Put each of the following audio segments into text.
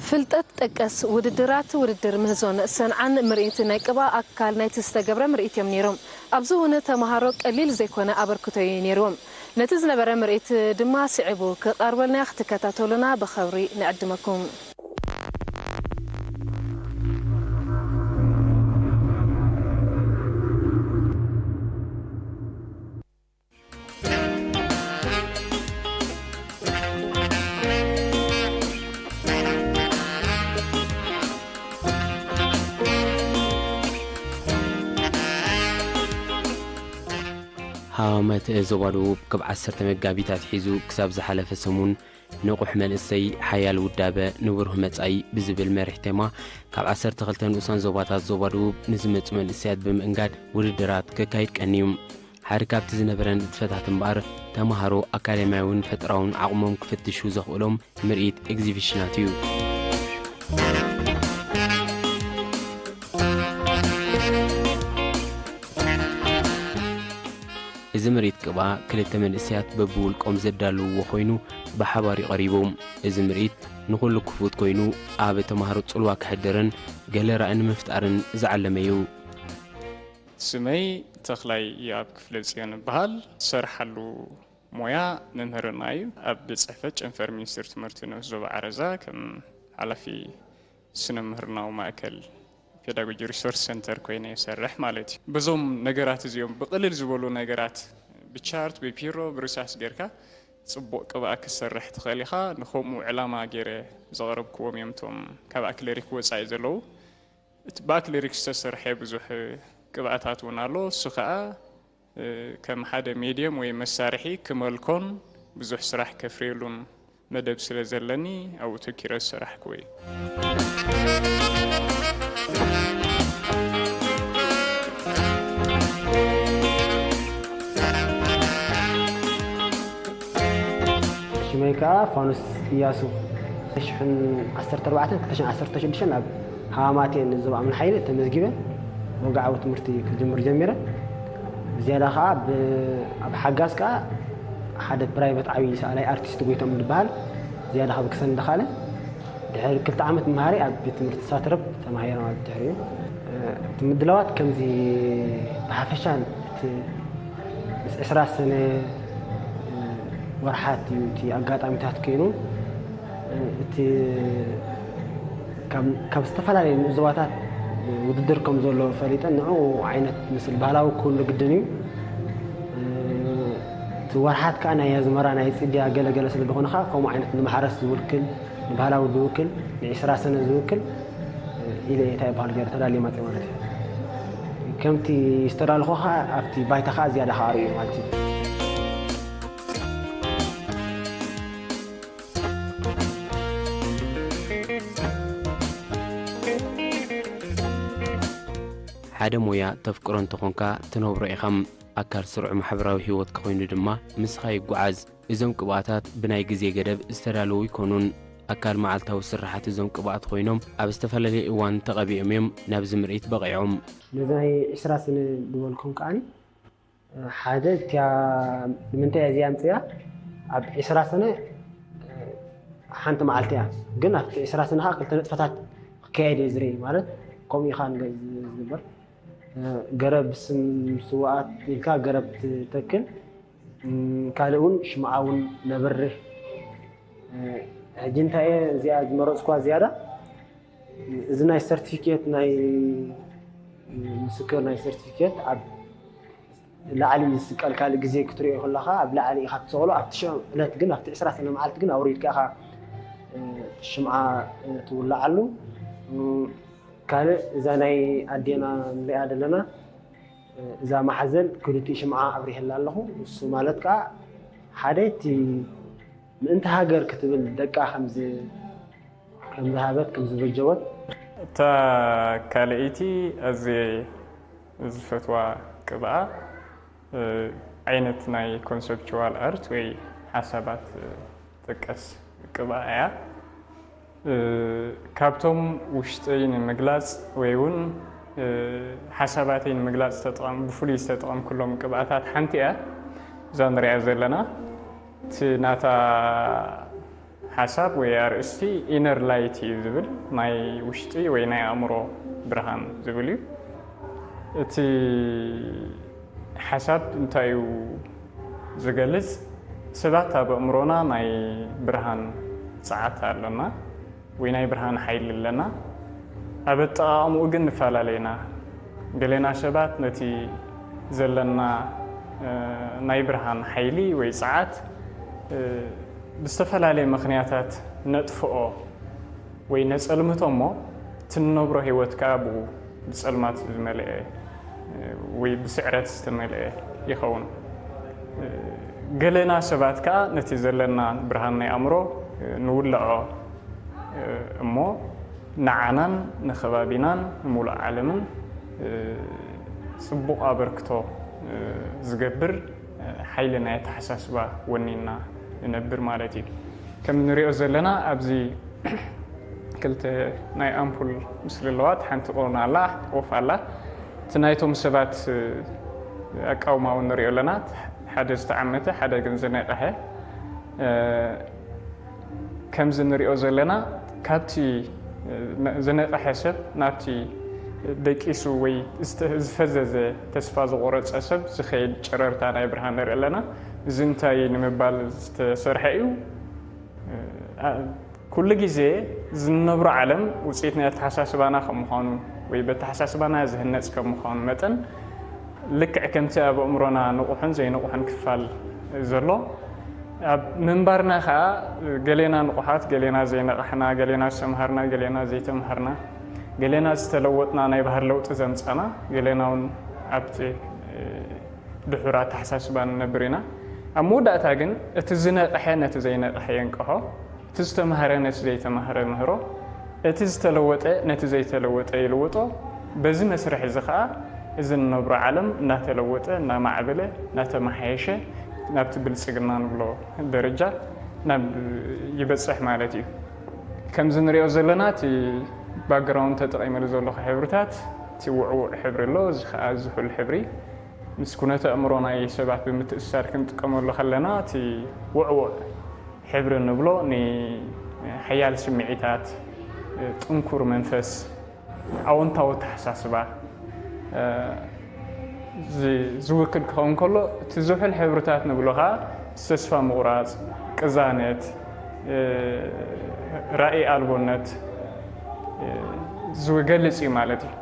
ፍልጠት ጠቀስ ውድድራት፣ ውድድር ምህዞን ሰንዓን ምርኢት ናይ ቅብኣ ኣካል ናይቲ ዝተገብረ ምርኢት እዮም ነይሮም። ኣብዚ እውን ተምሃሮ ቀሊል ዘይኮነ ኣበርክቶ እዩ ነይርዎም። ነቲ ዝነበረ ምርኢት ድማ ስዒቡ ክቐርበልና ክትከታተሉና ብኸብሪ ንዕድመኩም። ሃዋመት ዞባ ደቡብ ካብ ዓሰርተ መጋቢት ኣትሒዙ ክሳብ ዝሓለፈ ሰሙን ንቑሕ መንእሰይ ሓያል ውዳበ ንብሩህ መጻኢ ብዝብል መሪሕ ቴማ ካብ ዓሰርተ ክልተ ንኡሳን ዞባታት ዞባ ደቡብ ንዝመጹ መንእሰያት ብምእንጋድ ውድድራት ከካይድ ቀንዩ። ሓደ ካብቲ ዝነበረ ንጥፈታት እምበኣር ተምሃሮ ኣካዳሚያውን ፈጠራውን ዓቕሞም ክፍትሹ ዘኽእሎም ምርኢት ኤግዚቢሽናት እዩ። እዚ ምርኢት ቅብኣ ክልተ መንእሰያት በብውልቆም ዘዳለውዎ ኮይኑ ብሓባር እዩ ቀሪቡ። እዚ ምርኢት ንኹሉ ክፉት ኮይኑ ኣብ ተምሃሮ ጽልዋ ከሕድርን ገለ ራኢ ንምፍጣርን ዝዓለመ እዩ። ስመይ ተኽላይ የኣብ ክፍለጽዮን እበሃል። ዝሰርሓሉ ሞያ ምምህርና እዩ። ኣብ ቤት ጽሕፈት ጨንፈር ሚኒስትሪ ትምህርቲ ንኡስ ዞባ ዓረዛ ከም ሓላፊ ስነ ምህርናዊ ማእከል ፔዳጎጂ ሪሶርስ ሰንተር ኮይነ ይሰርሕ ማለት እዩ። በዞም ነገራት እዚኦም ብቕልል ዝበሉ ነገራት ብቻርት ብፒሮ ብርሳስ ጌርካ ጽቡቕ ቅብኣ ክትሰርሕ ትኽእል ኢኻ። ንከምኡ ዕላማ ገይረ ዘቕረብክዎም እዮም እቶም ካብ ኣክለሪክ ወጻኢ ዘለዉ። እቲ ብኣክለሪክ ዝተሰርሐ ብዙሕ ቅብኣታት እውን ኣሎ። እሱ ከዓ ከም ሓደ ሜድየም ወይ መሳርሒ ክመልኮን ብዙሕ ስራሕ ከፍርየሉን መደብ ስለ ዘለኒ ኣብኡ ተኪረ ዝሰራሕኩዎ እዩ። ሽመይ ከዓ ፋኑስ እያሱ። ሽሕን ዓሰርተ ኣርባዕተን ክልተ ሽሕን ዓሰርተ ሽዱሽተን ኣብ ሃማማቴ ንዞባ ኣምሓራ ሓይሊ ተመዝጊበ ወግዓዊ ትምህርቲ ክጅምር ጀሚረ። ብዝያዳ ከዓ ብ- ኣብ ሓጋዝ ከዓ ሓደ ፕራይቨት ዓብዪ ሰኣላይ ኣርቲስት ጎይቶም ዝበሃል ዝያዳ ካብ ክሰን እንዳኻለ ድሕሪ ክልተ ዓመት ምምሃረይ ኣብ ቤት ትምህርቲ ሳትረብ ተማሂረ ማለት ድሕሪኡ እቲ ምድላዋት ከምዚ ብሓፈሻ እቲ ምስ ዕስራ ሰነ ወርሓት እዩ እቲ ኣጋጣሚታት ኮይኑ እቲ ካብ ዝተፈላለዩ ንኡስ ዞባታት ውድድር ከም ዘሎ ፈሊጠ ንዑ ዓይነት ምስል ባህላዊ ክህሉ ግድን እዩ እቲ ወርሓት ከዓ ናይ ኣዝመራ ናይ ፅድያ ገለገለ ስለ ዝኾነ ከዓ ከምኡ ዓይነት ንማሕረስ ዝውክል ንባህላዊ ዝውክል ንዒስራ ሰነ ዝውክል ኢለ እየ እንታይ ይበሃል ገይረ ተዳልየ መፅእ ማለት እዩ ከምቲ ዝተዳልኾ ከዓ ኣብቲ ባይታ ከዓ ዝያዳ ከዓ ርእዩ ማለት እዩ ሓደ ሞያ ተፍቅሮ እንተኾንካ ትነብሮ ኢኻ። ኣካል ስሩዕ ማሕበራዊ ህይወትካ ኮይኑ ድማ ምስኻ ይጓዓዝ። እዞም ቅብኣታት ብናይ ግዜ ገደብ ዝተዳለዉ ኣይኮኑን። ኣካል መዓልታዊ ስርሓት እዞም ቅብኣት ኮይኖም ኣብ ዝተፈላለየ እዋን ተቐቢኦም እዮም ናብዚ ምርኢት በቒዖም። ነዚ ናይ ዕስራ ስነ ዝበልኩም ከዓኒ ሓደ እቲያ ንምንታይ እያ እዚኣ ኣምፅያ ኣብ ዕስራ ስነ ሓንቲ መዓልቲ እያ ግን ኣብቲ ዕስራ ስነ ከዓ ክልተ ንጥፈታት ክካየድ እየ ዝርኢ ማለት ከምኡ ኢኻ ዝግበር ገረብ ስም ስዋኣት ኢልካ ገረብ ትተክል ካልእ እውን ሽምዓ እውን ነብርህ ሕጂ እንታይ እየ እዚኣ ዝመረፅኳ ዝያዳ እዚ ናይ ሰርቲፊኬት ናይ ምስክር ናይ ሰርቲፊኬት ኣብ ላዕሊ ዝስቀል ካልእ ግዜ ክትሪኦ ከለኻ ኣብ ላዕሊ ኢኻ ትሰቕሎ ኣብቲ ሽዑ ዕለት ግን ኣብቲ ዕስራ ሰነ መዓልቲ ግን ኣውሪድካ ኢኻ ሽምዓ ትውልዓሉ ካልእ እዛ ናይ ኣዴና ንሪኣ ዘለና እዛ ማሕዘል ክልቲኡ ሽምዓ ኣብሪሀላ ኣለኹ። እሱ ማለት ከዓ ሓደ እቲ ምእንቲ ሃገር ክትብል ደቃ ከም ዝሃበት ከም ዝበጀወት። እታ ካልኣይቲ ኣዝየ ዝፈትዋ ቅብኣ ዓይነት ናይ ኮንሰፕቹዋል ኣርት ወይ ሓሳባት ጠቀስ ቅብኣ እያ። ካብቶም ውሽጠይ ንምግላፅ ወይ እውን ሓሳባተይ ንምግላፅ ዝተጠቐም ብፍሉይ ዝተጠቐምኩሎም ቅብኣታት ሓንቲ እያ እዛ ንሪኣ ዘለና እቲ ናታ ሓሳብ ወይ ኣርእስቲ ኢነር ላይት እዩ ዝብል፣ ናይ ውሽጢ ወይ ናይ ኣእምሮ ብርሃን ዝብል እዩ። እቲ ሓሳብ እንታይ እዩ ዝገልጽ? ሰባት ኣብ ኣእምሮና ናይ ብርሃን ጸዓት ኣለና ወይ ናይ ብርሃን ሓይሊ ኣለና። ኣብ ኣጠቓቕምኡ ግን ንፈላለ ኢና። ገሌና ሰባት ነቲ ዘለና ናይ ብርሃን ሓይሊ ወይ ጸዓት ብዝተፈላለየ ምኽንያታት ነጥፍኦ ወይ ነጸልምቶ እሞ፣ ትንነብሮ ህይወት ከኣ ብኡ ብጸልማት ዝመልአ ወይ ብስዕረት ዝተመልአ ይኸውን። ገለና ሰባት ከኣ ነቲ ዘለና ብርሃን ናይ ኣእምሮ ንውልዖ እሞ፣ ንዓናን ንኸባቢናን ንሙሉእ ዓለምን ጽቡቕ ኣበርክቶ ዝገብር ሓይሊ ናይ ኣተሓሳስባ ወኒንና ንነብር ማለት እዩ። ከም ንሪኦ ዘለና ኣብዚ ክልተ ናይ ኣምፑል ምስሊ ኣለዋ። እቲ ሓንቲ ቁሩና ኣላ፣ ኦፍ ኣላ። እቲ ናይቶም ሰባት ኣቃውማ እውን ንሪኦ ኣለና። ሓደ ዝተዓመተ፣ ሓደ ግን ዝነቕሐ። ከምዚ ንሪኦ ዘለና ካብቲ ዝነቕሐ ሰብ ናብቲ ደቂሱ ወይ ዝፈዘዘ ተስፋ ዝቆረፀ ሰብ ዝኸይድ ጨረርታ ናይ ብርሃን ንርኢ ኣለና። እዚ እንታይ ንምባል ዝተሰርሐ እዩ? ኩሉ ግዜ ዝንነብሮ ዓለም ውፅኢት ናይ ኣተሓሳስባና ከም ምዃኑ ወይ በተሓሳስባና ዝህነፅ ከም ምዃኑ መጠን፣ ልክዕ ከምቲ ኣብ ኣእምሮና ንቑሕን ዘይንቑሕን ክፋል ዘሎ፣ ኣብ ምንባርና ኸዓ ገሌና ንቑሓት፣ ገሌና ዘይነቓሕና፣ ገሌና ዝተምሃርና፣ ገሌና ዘይተምሃርና፣ ገሌና ዝተለወጥና፣ ናይ ባህሪ ለውጢ ዘምጻና፣ ገሌና እውን ኣብቲ ድሑር ኣተሓሳስባ ንነብር ኢና። ኣብ መወዳእታ ግን እቲ ዝነቕሐ ነቲ ዘይነቕሐ የንቅሖ፣ እቲ ዝተምሃረ ነቲ ዘይተምሃረ ምህሮ፣ እቲ ዝተለወጠ ነቲ ዘይተለወጠ ይልውጦ። በዚ መስርሕ እዚ ኸዓ እዚ ንነብሮ ዓለም እናተለወጠ፣ እናማዕበለ፣ እናተመሓየሸ ናብቲ ብልጽግና ንብሎ ደረጃ ናብ ይበጽሕ ማለት እዩ። ከምዚ ንሪኦ ዘለና እቲ ባክግራውንድ ተጠቒመሉ ዘለኹ ሕብርታት እቲ ውዕውዕ ሕብሪ ኣሎ፣ እዚ ኸዓ ዝሑል ሕብሪ። ምስ ኩነተ ኣእምሮ ናይ ሰባት ብምትእስሳር ክንጥቀመሉ ከለና እቲ ውዕውዕ ሕብሪ ንብሎ ንሓያል ስምዒታት፣ ጥንኩር መንፈስ፣ ኣወንታዊ ኣተሓሳስባ ዝውክል ክኸውን ከሎ፣ እቲ ዝሑል ሕብርታት ንብሎ ኸዓ ተስፋ ምቑራፅ፣ ቅዛነት፣ ራእይ ኣልቦነት ዝገልፅ እዩ ማለት እዩ።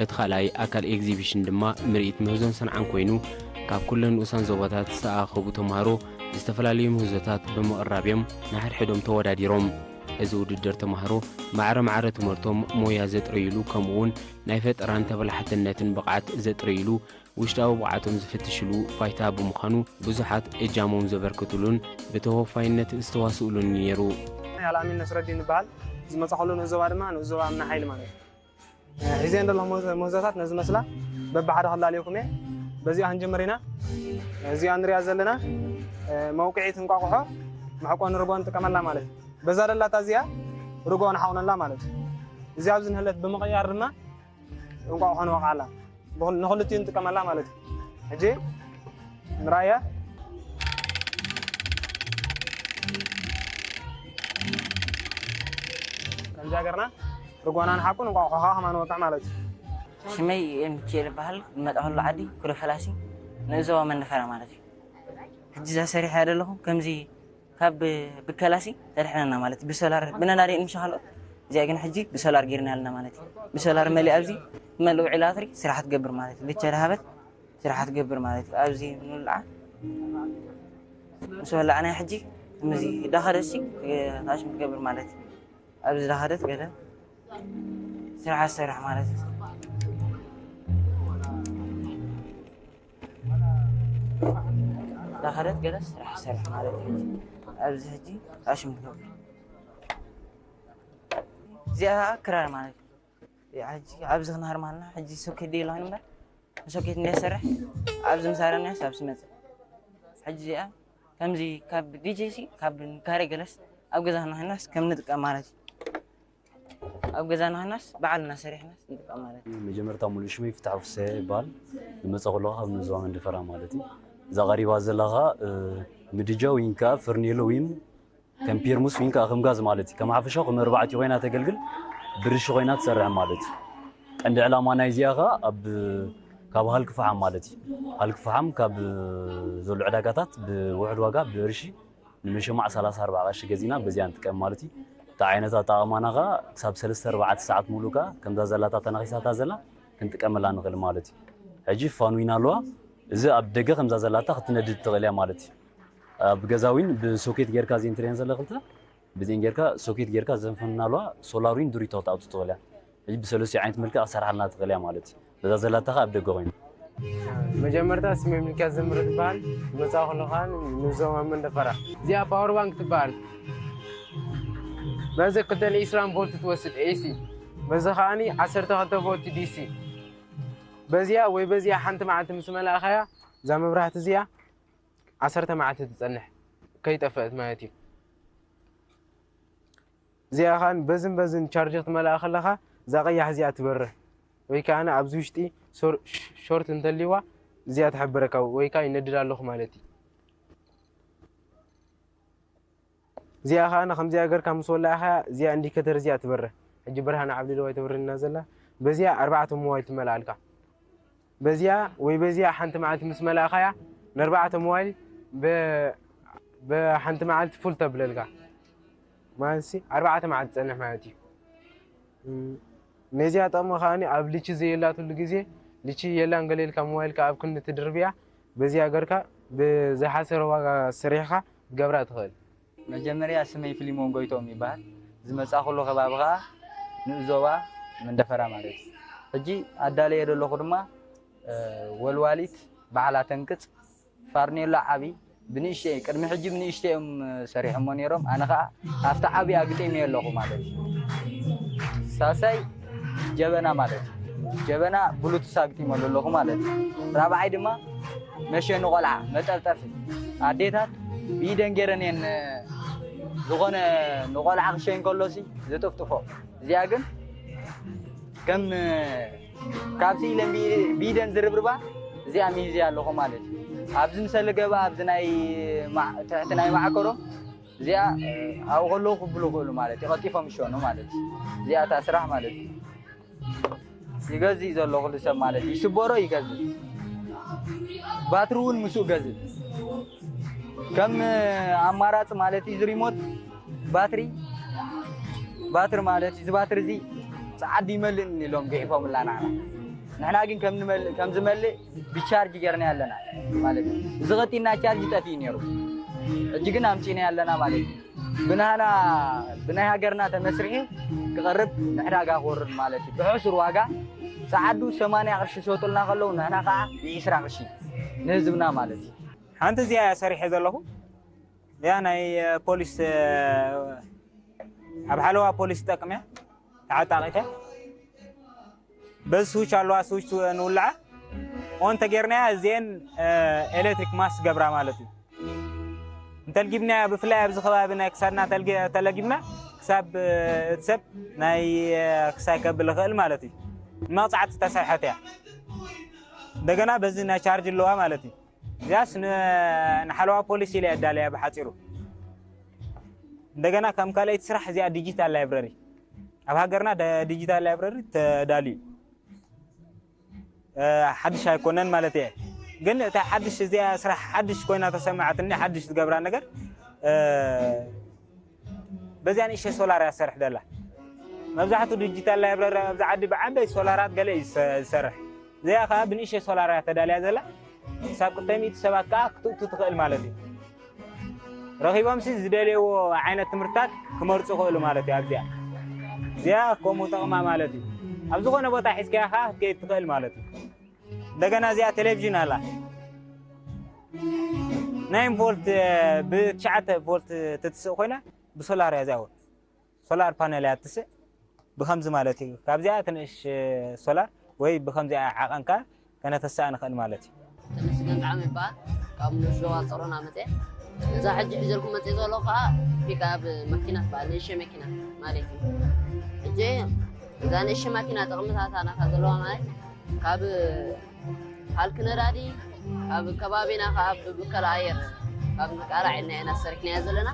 እቲ ካልኣይ ኣካል ኤግዚቢሽን ድማ ምርኢት ምህዞን ሰንዓን ኮይኑ፣ ካብ ኩለን ንኡሳን ዞባታት ዝተኣኸቡ ተምሃሮ ዝተፈላለዩ ምህዞታት ብምቕራብ እዮም ንሓድሕዶም ተወዳዲሮም። እዚ ውድድር ተምሃሮ ማዕረ ማዕረ ትምህርቶም ሞያ ዘጥረዩሉ፣ ከምኡ እውን ናይ ፈጠራን ተበላሓትነትን ብቕዓት ዘጥረዩሉ፣ ውሽጣዊ ብቕዓቶም ዝፍትሽሉ ባይታ ብምዃኑ፣ ብዙሓት እጃሞም ዘበርክትሉን ብተወፋይነት ዝተዋስኡሉን ነይሩ። ኣልኣሚን ነስረዲን ይበሃል። ዝመጻኹሉ ንኡስ ዞባ ድማ ንኡስ ዞባ እምኒ ሓይሊ ማለት እዩ። ሒዘን ዘለኹ ምህዞታት ነዚ መስላ በብሓደ ከላልየኩም እየ። በዚኣ ክንጅምር ኢና። እዚኣ ንሪኣ ዘለና መውቅዒት እንቋቑሖ መሕቆኒ ርጎ ንጥቀመላ ማለት እዩ። በዛ ደላታ እዚኣ ርጎ ንሓቑነላ ማለት እዩ። እዚኣ ኣብዚ ንህለት ብምቕያር ድማ እንቋቑሖ ንወቕዓላ። ንኽልቲኡ ንጥቀመላ ማለት እዩ። ሕጂ ንራእያ። ከምዚ ሃገርና ርጎና ንሓቁ እንቋቑሖ ከዓ ከማን ንወቅዕ ማለት እዩ። ሽመይ ሚኪኤል ይበሃል። ዝመጣሁሉ ዓዲ ኩረ ፈላሲ ንኡስ ዞባ መንደፈራ ማለት እዩ። ሕጂ እዛ ሰሪሐያ ዘለኹ ከምዚ ካብ ብከላሲ ተድሕነና ማለት እዩ። ብሶላር ብነዳዲ እንሻ ካልኦት እዚኣ ግን ሕጂ ብሶላር ጌርና ኣለና ማለት እዩ። ብሶላር መሊኣ ኣብዚ መል ውዒላ ትሪ ስራሕ ትገብር ማለት እዩ። ብቻ ድሃበት ስራሕ ትገብር ማለት እዩ። ኣብዚ ንውልዓ ምስ ወላዕና ሕጂ ምዚ ዳኸደሲ ታሽም ትገብር ማለት እዩ። ኣብዚ ዳኸደት ገለ ስራሕ ትሰርሕ ማለት እዩ። ዳኸደት ገለ ስራሕ ትሰርሕ ማለት እዩ። ኣብዚ ሕጂ ታሽም ትገብር እዚኣ ክራር ማለት እዩ። ሕጂ ኣብዚ ክንሃር ማልና ሕጂ ሶኬት ደይ ኣለኹን እምበር ሶኬት እንደ ሰርሕ ኣብዚ ምሳረ ንያስ ኣብዚ መጽእ ሕጂ እዚኣ ከምዚ ካብ ዲጄ ሲ ካብ ንካሬ ገለስ ኣብ ገዛና ኮይናስ ከም ንጥቀም ማለት እዩ። ኣብ ገዛና ኮይናስ ባዕልና ሰሪሕናስ ንጥቀም ማለት እዩ። መጀመርታ ሙሉእ ሽመይ ፍትሓ ፍስሐ ይበሃል። ዝመፀ ከለኹ ካብ ንዞባ መንደፈራ ማለት እዩ። እዛ ቀሪባ ዘላ ከዓ ምድጃ ወይን ከዓ ፈርኔሎ ወይን ከም ፒርሙስ ወይን ከዓ ከም ጋዝ ማለት እዩ። ከም ሓፈሻው ከም መርባዕቲ ኮይና ተገልግል፣ ብርሽ ኮይና ትሰርሕ ማለት እዩ። ቀንዲ ዕላማ ናይ እዚኣ ከዓ ኣብ ካብ ሃልኪ ፈሓም ማለት እዩ። ሃልኪ ፈሓም ካብ ዘሎ ዕዳጋታት ብውሕድ ዋጋ ብርሺ ንመሸማዕ ሰላሳ ኣርባዓ ቅርሺ ገዚእና በዚኣ ንጥቀም ማለት እዩ። እቲ ዓይነት ኣጠቓቕማና ከዓ ክሳብ ሰለስተ ኣርባዕተ ሰዓት ሙሉእ ከዓ ከምዛ ዘላታ ተነኺሳታ ዘላ ክንጥቀመላ ንኽእል ማለት እዩ። ሕጂ ፋን ዊን ኣለዋ። እዚ ኣብ ደገ ከምዛ ዘላታ ክትነድድ ትኽእል እያ ማለት እዩ። ኣብ ገዛ ዊን ብሶኬት ጌርካ እዚን ትሪኤን ዘለ ክልተ ብዚን ጌርካ ሶኬት ጌርካ ዘንፈንና ኣለዋ። ሶላር ዊን ድሪቶ ክትኣቱ ትኽእል እያ። ሕጂ ብሰለስቲኡ ዓይነት መልክዕ ክሰርሓልና ትኽእል እያ ማለት እዩ። በዛ ዘላታ ከዓ ኣብ ደገ ኮይኑ መጀመርታ ስሜ ሚልክያስ ዘምረ ትበሃል። ዝመፃ ከለኻ ንዞማ መንደፈራ። እዚኣ ፓወር ባንክ ትበሃል። በዚ ክልተ ዒስራን ቮልት ትወስድ ኤሲ፣ በዚ ከዓኒ ዓሰርተ ክልተ ቮልት ዲሲ። በዚኣ ወይ በዚኣ ሓንቲ መዓልቲ ምስ መላእኻያ እዛ መብራህቲ እዚኣ ዓሰርተ መዓልቲ ትፀንሕ ከይጠፈአት ማለት እዩ። እዚኣ ከዓ በዝን በዝን ቻርጅ ክትመልኣ ከለኻ እዛ ቀያሕ እዚኣ ትበርህ ወይ ከዓ ኣብዚ ውሽጢ ሶር- ሽ- ሾርት እንተልይዋ እዚኣ ትሕብረካ ወይ ከዓ ይነድድ ኣለኹ ማለት እዩ። እዚኣ ከዓ ከምዚኣ ገርካ ምስ ወላእኻ እዚኣ ኢንዲኬተር እዚኣ ትበርህ። ሕጂ ብርሃን ዓብሊለዋ ትበርህና ዘላ በዚኣ ኣርባዕተ ሞባይል ትመልኣልካ። በዚኣ ወይ በዚኣ ሓንቲ መዓልቲ ምስ መላእኻያ ንኣርባዕተ ሞባይል ብ- ብሓንቲ መዓልቲ ፉል ተብለልካ ማለት ሲ ኣርባዕተ መዓልቲ ትፀንሕ ማለት እዩ። እም፣ ነዚኣ ጥቕሚ ከዓኒ ኣብ ልቺ ዘየላትሉ ግዜ ልቺ የላን ገለ ኢልካ ሞባይልካ ኣብ ክንዲ ትድርብያ በዚኣ ገርካ ብዝሓሰረ ዋጋ ሰሪሕኻ ክትገብራ ትኽእል። መጀመርያ ስመይ ፊሊሞን ጎይቶም ይበሃል። ዝመጻእኩሉ ከባቢ ኸኣ ንኡስ ዞባ መንደፈራ ማለት እዩ። ሕጂ ኣዳለየ ዘለኹ ድማ ወልዋሊት ባዕላ ተንቅጽ ፋርኔሎ ዓቢ ብንእሽተይ ቅድሚ ሕጂ ብንእሽተይ እዮም ሰሪሖሞ ነይሮም። ኣነ ኸኣ ኣብቲ ዓቢ ኣግጢመዮ ኣለኹ ማለት እዩ። ሳልሳይ ጀበና ማለት እዩ። ጀበና ብሉቱስ ኣግጢመሉ ኣለኹ ማለት እዩ። ራብዓይ ድማ መሸኒ ቆልዓ መጠልጠፊ ኣዴታት ብኢደን ገይረን እየን ዝኾነ ንቆልዓ ክሸይን ከሎሲ ዝጥፍጥፎ። እዚኣ ግን ከም ካብ ስኢለን ብኢ- ብኢደን ዝርብርባ እዚኣ ሚሂዝያ ኣለኹ ማለት እዩ። ኣብዚ ምሰሊ ገባ ኣብዚ ናይ ማ- ትሕቲ ናይ ማዕከሮም እዚኣ ኣብኡ ከለዉ ክብሉ ይኽእሉ ማለት እዩ። ቀልጢፎም ይሸኑ ማለት እዩ። እዚኣ እታ ስራሕ ማለት እዩ። ይገዝእ ዘሎ ኩሉ ሰብ ማለት እዩ። ይስበሮ ይገዝእ። ባትሪ እውን ምስኡ ገዝእ። ከም ኣማራፂ ማለት እዩ። እዚ ሪሞት ባትሪ ባትሪ ማለት እዩ። እዚ ባትሪ እዚ ፀዓዱ ይመልእኒ ኢሎም ገሒፎምላ ንዓና። ንሕና ግን ከም ንመልእ ከም ዝመልእ ብቻርጅ ጌርና ኣለና ማለት እዩ። እዚ ቀጢና ቻርጅ ጠፊኡ ነይሩ። ሕጂ ግን ኣምፂና ኣለና ማለት እዩ። ብናህና ብናይ ሃገርና ተመስሪሑ ክቐርብ ንዕዳጋ ክወርድ ማለት እዩ። ብሕሱር ዋጋ ሰዓዱ ሰማንያ ቅርሺ ዝሸጡልና ከለዉ ንሕና ከዓ ብዒስራ ቅርሺ ንህዝብና ማለት እዩ። ሓንቲ እዚኣ እያ ሰሪሐ ዘለኹ። እዚኣ ናይ ፖሊስ ኣብ ሓለዋ ፖሊስ ትጠቅም እያ ተዓጣቂት እያ። በዚ ስዊች ኣለዋ ስዊች ንውልዓ ኦን ተጌርናያ እዚአን ኤሌክትሪክ ማስ ገብራ ማለት እዩ። እንተልጊብናያ ብፍላይ ኣብዚ ከባቢ ናይ ክሳድና ተለጊብና ክሳብ እቲ ሰብ ናይ ክሳይ ከብል ይኽእል ማለት እዩ። ንመቕፃዕቲ ዝተሰርሐት እያ። እንደገና በዚ ናይ ቻርጅ ኣለዋ ማለት እዩ። እዚኣስ ንሓለዋ ፖሊስ ኢለ ኣዳለያ ብሓፂሩ። እንደገና ከም ካልኣይቲ ስራሕ እዚኣ ዲጂታል ላይብረሪ ኣብ ሃገርና ዲጂታል ላይብረሪ ተዳልዩ ሓድሽ ኣይኮነን ማለት እየ። ግን እታ ሓድሽ እዚኣ ስራሕ ሓድሽ ኮይና ተሰማዓትኒ ሓድሽ ዝገብራ ነገር በዚኣ ንእሽተይ ሶላር እያ ትሰርሕ ደላ። መብዛሕቱ ዲጂታል ላይብረሪ ኣብዚ ዓዲ ብዓበይ ሶላራት ገለ እዩ ዝሰርሕ። እዚኣ ከዓ ብንእሽተይ ሶላር እያ ተዳልያ ዘላ። ክሳብ ክልተ ሚእቲ ሰባት ከዓ ክትእቱ ትኽእል ማለት እዩ። ረኺቦምሲ ዝደልየዎ ዓይነት ትምህርትታት ክመርፁ ይኽእሉ ማለት እዩ። ኣብዚኣ እዚኣ ከምኡ ጠቕማ ማለት እዩ። ኣብ ዝኾነ ቦታ ሒዝካያ ከዓ ክትከይድ ትኽእል ማለት እዩ። እንደገና እዚኣ ቴሌቪዥን ኣላ። ናይን ቮልት ብትሽዓተ ቮልት ትትስእ ኮይና ብሶላር እያ እዚኣ እውን ሶላር ፓነል እያ ትስእ። ብከምዚ ማለት እዩ። ካብዚኣ ትንእሽ ሶላር ወይ ብከምዚኣ ዓቐንካ ከነተስኣ ንኽእል ማለት እዩ። ተመስገን ጣዕመ ይበሃል። ካብ ንኡስ ዞባ ጸሮና መጽየ። እዛ ሕጂ ሒዘልኩም መፅእ ዘሎ ከዓ ፒክኣፕ መኪና ትበሃል፣ ንእሽተይ መኪና ማለት እዩ። ሕጂ እዛ ንእሽተይ መኪና ጥቕምታት ናታ ዘለዋ ማለት ካብ ሃልኪ ነዳዲ፣ ካብ ከባቢና ከዓ ብብከላ ኣየር ካብ ንቃላዕ ኢልና ኢና ሰሪሕናያ ዘለና።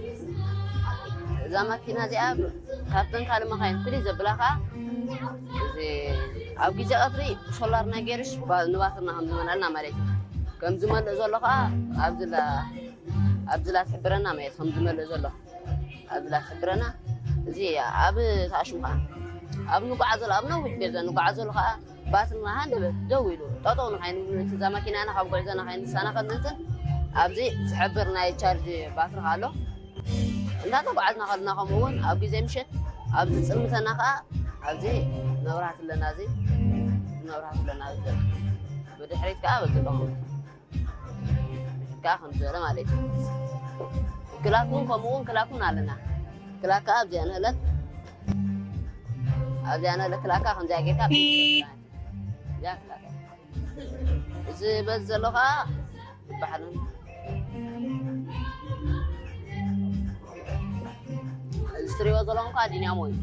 እዛ መኪና እዚኣ ካብተን ካልእ መኻይን ፍልይ ዘብላ ከዓ እዚ ኣብ ግዜ ቀትሪ ሶላር ናይ ገይሩስ ባ- ንባትርና ከም ዝመልኣልና ማለት እዩ። ከም ዝመልእ ዘሎ ከዓ ኣብዚ ላ- ኣብዚ ላ ትሕብረና ማለት ከም ዝመልእ ዘሎ ኣብዚ ላ ትሕብረና። እዚ ኣብ ተኣሽሙ ከዓ ኣብ ንጓዓዘሉ ኣብ ነዊሕ ገዛ ንጓዓዘሉ ከዓ ባትሪ መሃን ደበ ደው ኢሉ ጠጠው ንካይንብሉ እቲ እዛ መኪናና ካብ ጉዕዞና ካይንሳና ከንንትን ኣብዚ ዝሕብር ናይ ቻርጅ ባትሪ ኣሎ። እንዳተጓዓዝና ከለና ከምኡ እውን ኣብ ግዜ ምሸት ኣብዚ ፅልምተና ከዓ ኣብዚ መብራህቲ ኣለና። እዚ መብራህቲ ኣለና። እዚ ብድሕሪት ከዓ በዚ ኣለኹም ከዓ ከም ዝበለ ማለት እዩ። ክላክ እውን ከምኡ እውን ክላክ እውን ኣለና። ክላክ ከዓ ኣብዚኣ ንህለት ኣብዚኣ ንህለት ክላካ ከምዚኣ ጌርካ እዚኣ ክላክ እዚ በዚ ዘሎ ከዓ ይበሓልን እዚ ትሪኦ ዘለኹም ከዓ ዲናሞ እዩ።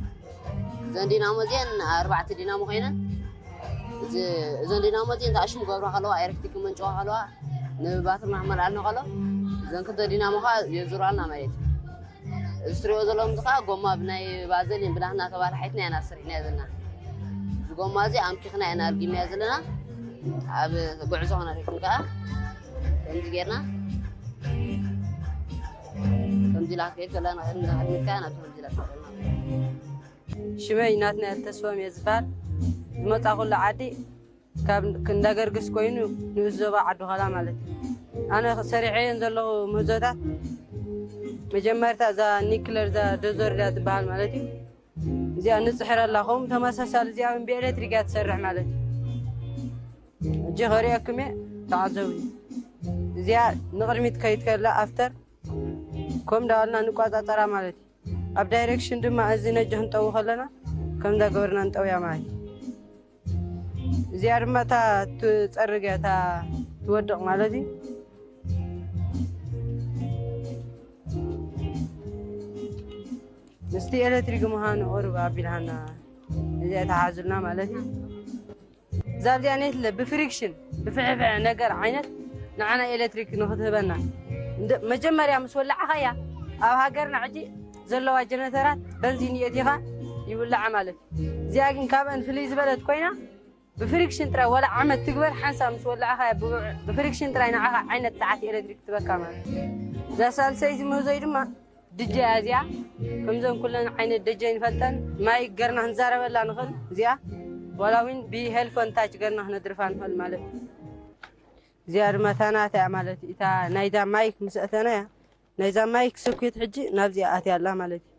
እዘን ዲናሞ እዚአን ኣርባዕተ ዲናሞ ኮይነን እዚ- እዘን ዲናሞ እዚአን ተኣሽሙ ገብራ ከለዋ ኤሌክትሪክ መንጭዋ ከለዋ ንባትሪ ማመልኣልና ከሎ እዘን ክልተ ዲናሞ ከዓ የዙራልና ማለት እዩ። እዚ ትሪኦ ዘለኹም እዚ ከዓ ጎማ ብናይ ባዘሊን ብናትና ተባላሒትና ኢና ሰሪሕናዮ ዘለና። እዚ ጎማ እዚ ኣምኪኽና ኢና ኣልጊምናዮ ዘለና። ኣብ ጉዕዞ ክነሪኩም ከዓ ከምዚ ጌርና ከምዚ ኢላ ክትከይድ ከላ ንኽእል ንኽእል ከኣ ናብቲ ከምዚ ኢላ ትሰቐልና። ሽመይ ናትናኤል ተስፎም እየ ዝበሃል። ዝመጻኹሉ ዓዲ ካብ ክንዳገርግስ ኮይኑ ንኡስ ዞባ ዓዲ ዃላ ማለት እዩ። ኣነ ሰሪሐየን ዘለኹ ምህዞታት መጀመርታ እዛ ኒክለር እዛ ዶዞር እያ ትበሃል ማለት እዩ። እዚኣ ንጽሕረላ ከምኡ ተመሳሳሊ እዚኣ እውን ብኤሌክትሪክ እያ ትሰርሕ ማለት እዩ። ሕጂ ከርእየኩም እየ ተዓዘቡ። እዚኣ ንቕድሚት ከይድ ከላ ኣፍተር ከም ዳዋልና ንቋጻጸራ ማለት እዩ። ኣብ ዳይሬክሽን ድማ እዚ ነጂ ክንጠዊ ከለና ከምዛ ገበርና ንጠውያ ማለት እዩ። እዚኣ ድማ እታ ትጸርግ እያ እታ ትወድቕ ማለት እዩ። ምስቲ ኤሌክትሪክ ምዃኑ ቁሩብ ኣቢልሃና እዚኣ ተሓዙልና ማለት እዩ። እዛ ኣብዚኣ ኔትለ ብፍሪክሽን ብፍሕፍሐ ነገር ዓይነት ንዓና ኤሌክትሪክ ንክትህበና እንደ- መጀመርያ ምስ ወላዕኻያ ኣብ ሃገርና ሕጂ ዘለዋ ጀነተራት በንዚን የእቲኻ ይውላዓ ማለት እዩ። እዚኣ ግን ካብአን ፍልይ ዝበለት ኮይና ብፍሪክሽን ጥራይ ዋላ ዓመት ትግበር ሓንሳ ምስ ወላዕኻያ ብ- ብፍሪክሽን ጥራይ ንዓኻ ዓይነት ሰዓት ኤሌክትሪክ ትበካ ማለት እዩ። እዛ ሳልሰይቲ ምህዞይ ድማ ድጀ እያ እዚኣ። ከምዘን ኩለን ዓይነት ደጀ ይንፈልጠን ማይ ገርና ክንዛረበላ ንኽእል እዚኣ ዋላ እውን ብሄልፎን ታች ገርና ክነድርፋ ንኽእል ማለት እዩ። እዚኣ ድማ ታናታ እያ ማለት እዩ። እታ ናይዛ ማይክ ምስ ኣተና እያ ናይዛ ማይክ ስኩት ሕጂ ናብዚኣ ኣትያ ኣላ ማለት እዩ።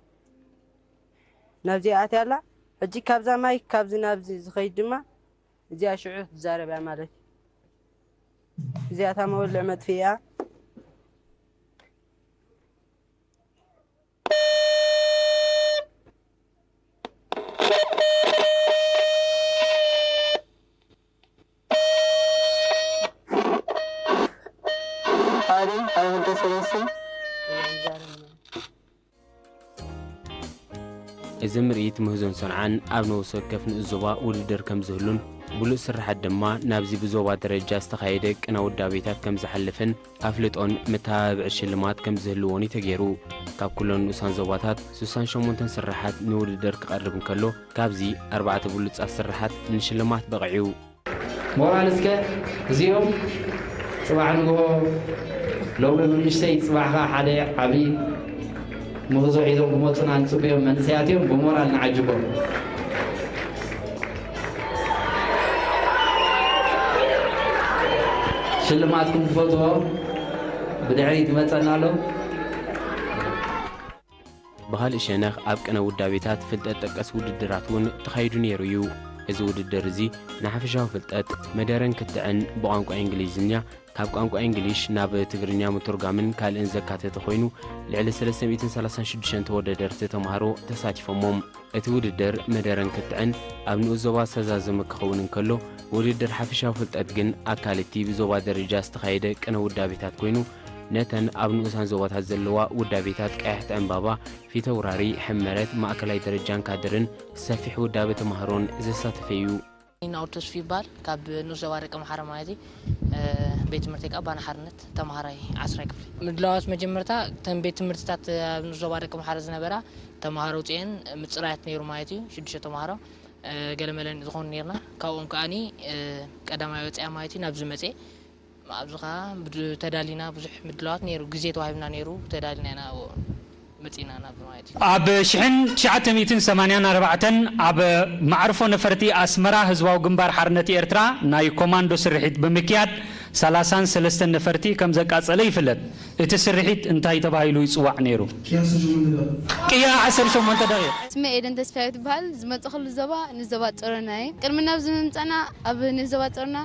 ናብዚኣ ኣትያ ኣላ። ሕጂ ካብዛ ማይክ ካብዚ ናብዚ ዝኸይድ ድማ እዚኣ ሽዑ ትዛረብ እያ ማለት እዩ። እዚኣ እታ መወልዕ መጥፍኢ እያ። እዚ ምርኢት ምህዞን ሰንዓን ኣብ ነብሲ ወከፍ ንኡስ ዞባ ውድድር ከም ዝህሉን ብሉጽ ስርሓት ድማ ናብዚ ብዞባ ደረጃ ዝተኻየደ ቅነ ውዳቤታት ከም ዝሓልፍን ኣፍልጦን መተባብዒ ሽልማት ከም ዝህልዎን እዩ ተገይሩ። ካብ ኩለን ንኡሳን ዞባታት ስሳን ሸሞንተን ስርሓት ንውድድር ክቐርብ እንከሎ ካብዚ ኣርባዕተ ብሉጻት ስርሓት ንሽልማት በቒዑ። ሞራል እስከ እዚኦም ጽባሕ ንግሆ ሎሚ ምንሽተይ ጽባሕ ከኣ ሓደ ዓቢ ምህዞ ሒዞም ክመጹና ንጽበዮም መንእሰያት እዮም። ብሞራል ንዓጅቦም። ሽልማትኩም ትፈትዎ ብድሕሪት ይመጸና ኣሎ። ብኻልእ ሸነኽ ኣብ ቅነ ውዳቤታት ፍልጠት ጠቀስ ውድድራት እውን ተኻይዱ ነይሩ እዩ። እዚ ውድድር እዚ ንሓፈሻዊ ፍልጠት መደረን ክትዕን ብቋንቋ እንግሊዝኛ ካብ ቋንቋ እንግሊሽ ናብ ትግርኛ ምትርጓምን ካልእን ዘካተተ ኮይኑ ልዕሊ ሰለስተ ሚእትን ሰላሳን ሽዱሽተን ተወዳደርቲ ተምሃሮ ተሳቲፎሞ። እቲ ውድድር መደረን ክትዕን ኣብ ንኡስ ዞባ ዝተዛዘመ ክኸውን እንከሎ ውድድር ሓፈሻዊ ፍልጠት ግን ኣካል እቲ ብዞባ ደረጃ ዝተኻየደ ቅነ ውዳቤታት ኮይኑ ነተን ኣብ ንኡሳን ዞባታት ዘለዋ ውዳቤታት ቀያሕቲ ዕምባባ፣ ፊተውራሪ፣ ሕመረት፣ ማእከላይ ደረጃን ካድርን ሰፊሕ ውዳበ ተማሃሮን ዘሳተፈ እዩ። ናውድ ተስፉ ይበሃል። ካብ ንኡስ ዞባ ደቂ ኣምሓራ ማለት እዩ። ቤት ትምህርቲ ከዓ ባና ሓርነት ተምሃራይ ዓስራይ ክፍሊ። ምድላዋት መጀመርታ እተን ቤት ትምህርትታት ኣብ ንኡስ ዞባ ደቂ ኣምሓራ ዝነበራ ተምሃሮ ውፅኤን ምፅራያት ነይሩ ማለት እዩ። ሽዱሽተ ተምሃሮ ገለመለን ዝኾኑ ነርና። ካብኦም ከዓኒ ቀዳማይ ወፅያ ማለት እዩ ናብዚ መፅኤ። ኣብዚ ከዓ ተዳሊና ብዙሕ ምድላዋት ነይሩ፣ ግዜ ተዋሂብና ነይሩ፣ ተዳሊና ኢና መፂና ናብ ማለት እዩ። ኣብ ሽሕን ትሽዓተ ሚእትን ሰማንያን ኣርባዕተን ኣብ ማዕርፎ ነፈርቲ ኣስመራ ህዝባዊ ግንባር ሓርነት ኤርትራ ናይ ኮማንዶ ስርሒት ብምክያድ ሰላሳን ሰለስተን ነፈርቲ ከም ዘቃጸለ ይፍለጥ። እቲ ስርሒት እንታይ ተባሂሉ ይጽዋዕ ነይሩ? ቅያ ዓሰርተ ሸሞንተ ደቂቕ። ስመ ኤደን ተስፋ ትበሃል። ዝመፀኹሉ ዞባ ንዞባ ጾሮና እዩ። ቅድሚ ናብዚ ምምፃና ኣብ ንዞባ ጾሮና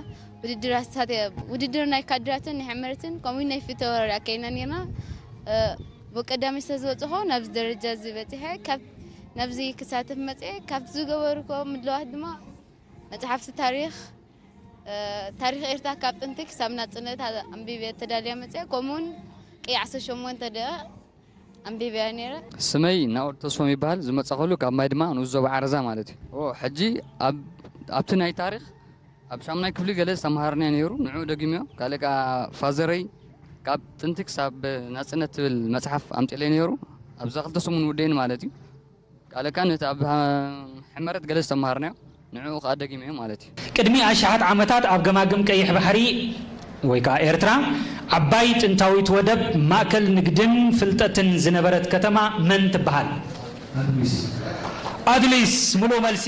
ውድድር ኣሳተ ውድድር ናይ ካድራትን ናይ ሕመረትን ከምኡ ናይ ፊተወራሪ ኣካይና ነርና። ብቀዳሚ ስለ ዝበፅኾ ናብዚ ደረጃ እዚ በፂሐ። ካብ ናብዚ ክሳተፍ መፅአ። ካብቲ ዝገበርኮ ምድለዋት ድማ መፅሓፍቲ ታሪክ ታሪክ ኤርትራ ካብ ጥንቲ ክሳብ ናፅነት ኣንቢበ ተዳልያ መፅአ። ከምኡውን ቀይ ዓሰርተ ሸሞንተ ደቂቕ ኣንቢበያ ነይረ። ስመይ ናኦድ ተስፎም ይበሃል። ዝመጻኸሉ ካብ ማይ ድማ ንኡስ ዞባ ዓረዛ ማለት እዩ። ኦ ሕጂ ኣብ ኣብቲ ናይ ታሪኽ ኣብ ሻሙናይ ክፍሊ ገለ ዝተምሃርናዮ ነይሩ፣ ንዕኡ ደጊምዮ። ካልእ ከኣ ፋዘረይ ካብ ጥንቲ ክሳብ ናጽነት ትብል መጽሓፍ ኣምጺእለይ ነይሩ። ኣብዛ ክልተ ሰሙን ውደይኒ ማለት እዩ። ካልእ ከኣ ነቲ ኣብ ሕመረት ገለ ዝተምሃርናዮ ንዕኡ ከኣ ደጊመዮ ማለት እዩ። ቅድሚ ኣሽሓት ዓመታት ኣብ ገማግም ቀይሕ ባሕሪ ወይ ከኣ ኤርትራ ዓባይ ጥንታዊት ወደብ ማእከል ንግድን ፍልጠትን ዝነበረት ከተማ መን ትበሃል? ኣድሊስ። ምሉእ መልሲ።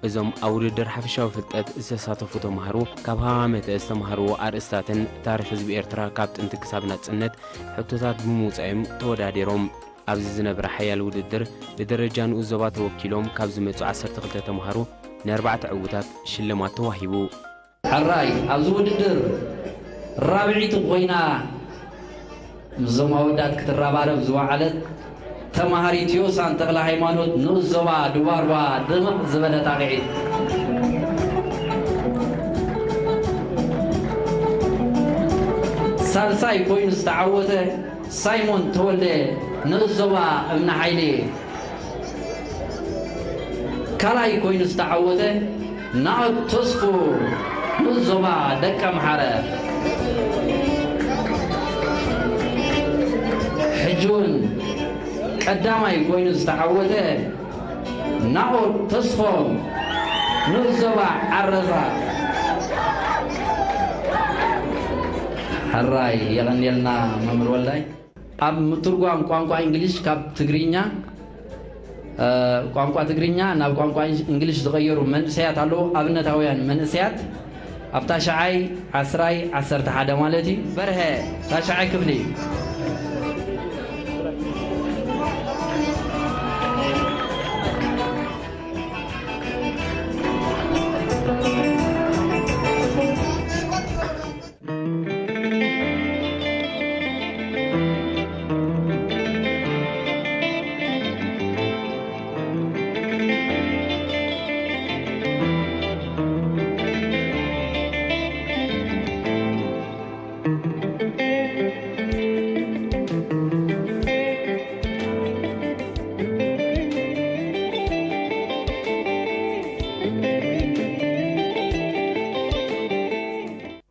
እዞም ኣብ ውድድር ሓፈሻዊ ፍልጠት ዝተሳተፉ ተምሃሮ ካብ ሃማመተ ዝተምሃርዎ ኣርእስታትን ታሪኽ ህዝቢ ኤርትራ ካብ ጥንቲ ክሳብ ናጽነት ሕቶታት ብምውጻዮም ተወዳዲሮም። ኣብዚ ዝነበረ ሓያል ውድድር ብደረጃ ንኡስ ዞባ ተወኪሎም ካብ ዝመጹ ዓሰርተ ክልተ ተምሃሮ ንኣርባዕተ ዕዉታት ሽልማት ተዋሂቡ። ሕራይ ኣብዚ ውድድር ራብዒቲ ኮይና ምስዞም ኣወዳት ክትረባረብ ዝወዓለት ተማሃሪት ዮሳን ተኽለ ሃይማኖት ንኡስ ዞባ ድባርባ ድምቕ ዝበለ ጣቕዒት። ሳልሳይ ኮይኑ ዝተዓወተ ሳይሞን ተወልደ ንኡስ ዞባ እምኒ ሓይሊ። ካልኣይ ኮይኑ ዝተዓወተ ናኦድ ተስፉ ንኡስ ዞባ ደቀምሓረ። ሕጂ እውን ቀዳማይ ኮይኑ ዝተዓወተ ናኦድ ተስፎም ንኡስ ዞባ ዓረዛ። ሕራይ የቐንየልና መምህር ወልዳይ። ኣብ ምትርጓም ቋንቋ እንግሊሽ ካብ ትግርኛ ቋንቋ ትግርኛ ናብ ቋንቋ እንግሊሽ ዝቐየሩ መንእሰያት ኣለዉ። ኣብነታውያን መንእሰያት ኣብ ታሽዓይ፣ ዓስራይ፣ ዓሰርተ ሓደ ማለት እዩ። በርሀ ታሽዓይ ክፍሊ።